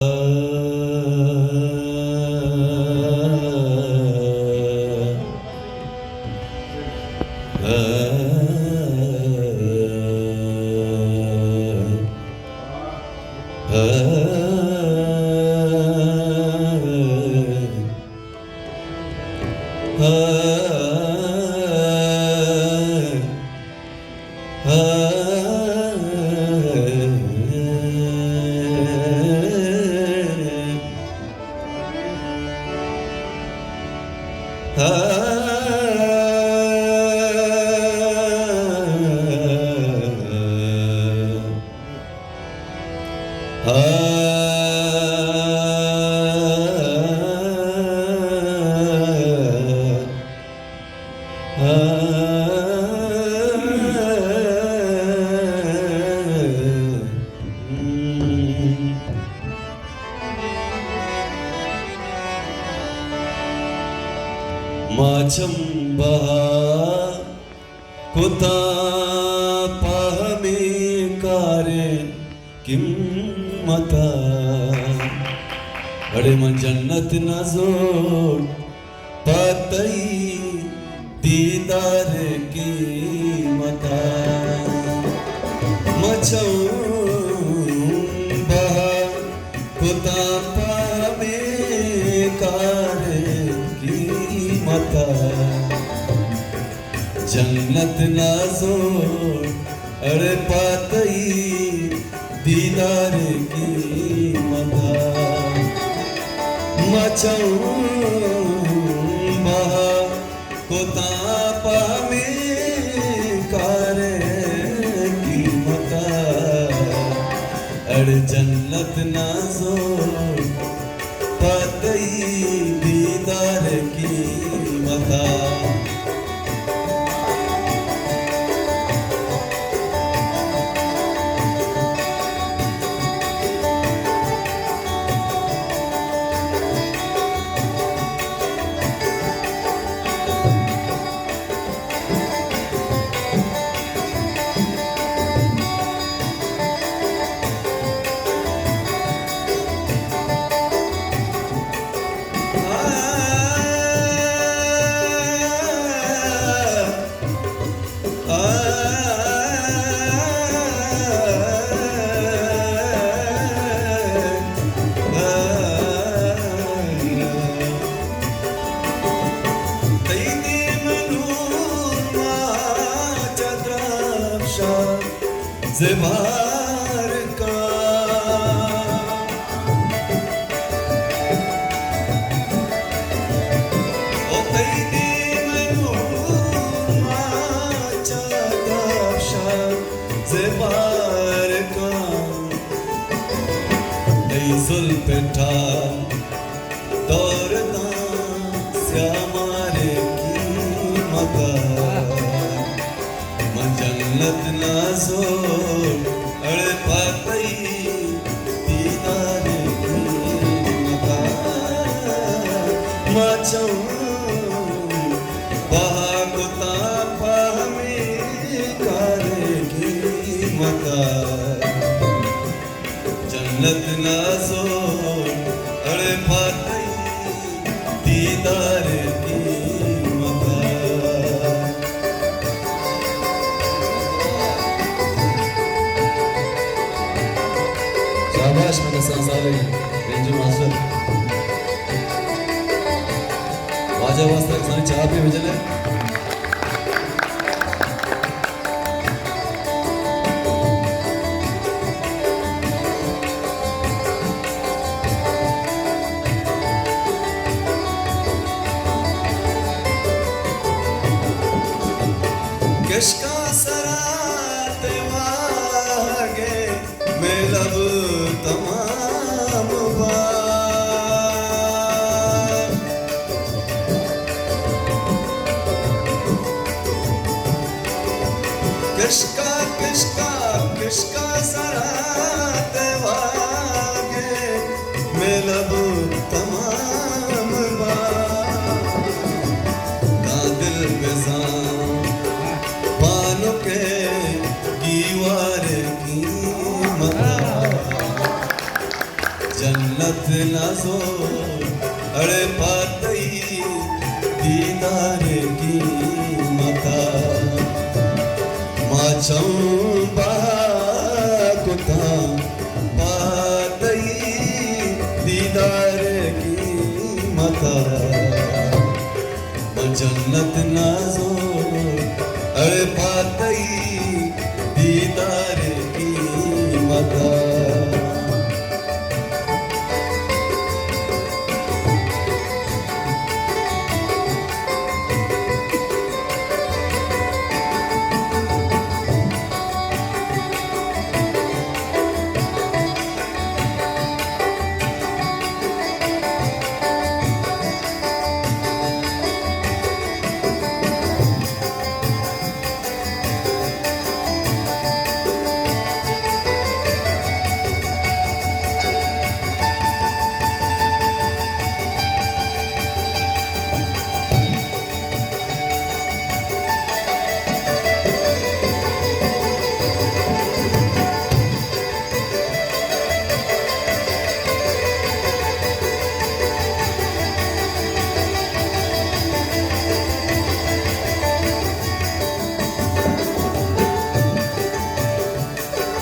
ما چم بہا کتاں پہ ہمے کار ءِ قیمت ءَ۔ اڑے من جنت نہ زوڑ پہ تئی دیدار ءِ قیمت ءَ۔ ما چم بہا کتاں پہ ہمے کار ءِ قیمت ءَ۔ جنت نہ زوڑ اڑے پہ تئی دیدار ءِ قیمت ءَ۔ ما چم بہا کتاں پہ ہمے کار ءِ قیمت ءَ۔ اڑے جنت نہ زوڑ پہ تئی دیدار ءِ قیمت ءَ۔ تئی دیم ءَ نور ماں چہ درپش ءَ زبہر کاں۔ او تئی دیم ءَ نور ماں چہ درپش ءَ زبہر کاں۔ تئی زلپ ءِ ٹال دور داں سیاہ مار ءِ قیمت ءَ۔ من جنت نہ زوڑ اڑے پہ تئی دیدار ءِ قیمت ءَ۔ ما چم بہا کتاں پہ ہمے کار ءِ قیمت ءَ۔ جنت نہ زوڑ اڑے پہ تئی دیدار ءِ قیمت ءَ۔ شاباش، من دستاں سالے بنجو ماسٹر۔ واجہ واسطہ کسانی چاپے بجنے۔ کشکاں سرا تئی واہگ ءَ مئے لب تمام باں۔ نت نازو اڑے پاتئی دیدار قیمتا، ما چم بہا کتاں پاتئی دیدار قیمتا۔ من جنت نازو اڑے پاتئی دیدار قیمتا۔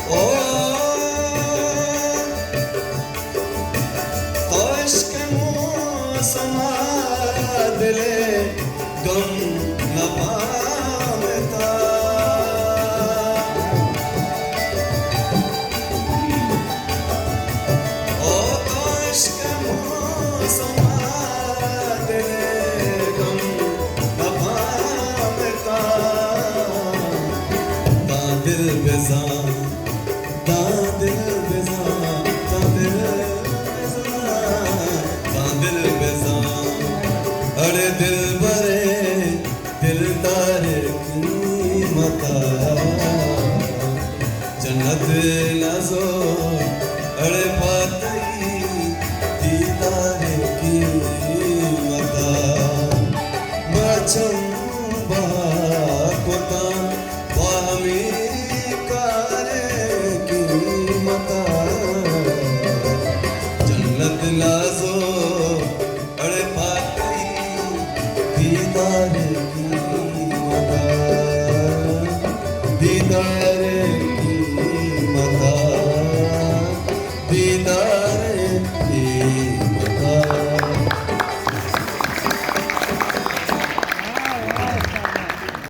او تو عشق موسم ءَ دل ءِ گم نہ پامتا۔ او تو عشق موسم ءَ دل ءِ گم نہ پامتا۔ داں دل بزاں، داں دل بزاں، داں دل بزاں، داں دل بزاں۔ اڑے دلبرے دلدار قیمتا، جنت نازو اڑے پاتئی دیدار قیمتا۔ ما چم بہا کتاں پہ ہمے کار قیمتا، جنت نازو اڑے پاتئی دیدار قیمتا۔ دیدار